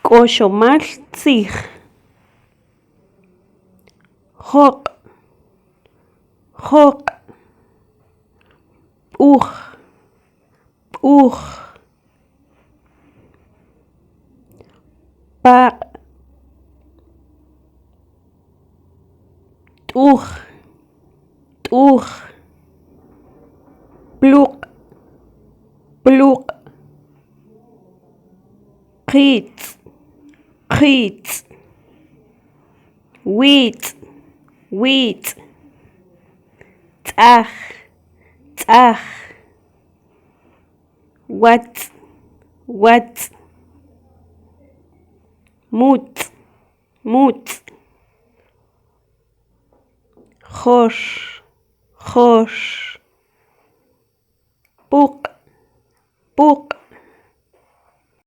K'oxomal tzij Jo'q Jo'q B'uj B'uj Paq' T'uj T'uj Pluq' Pluq' Qitz' Qitz' Witz' Witz' Tz'aj Tz'aj Watz' Watz' Mutz' Mutz' Jor Jor Puq Puq.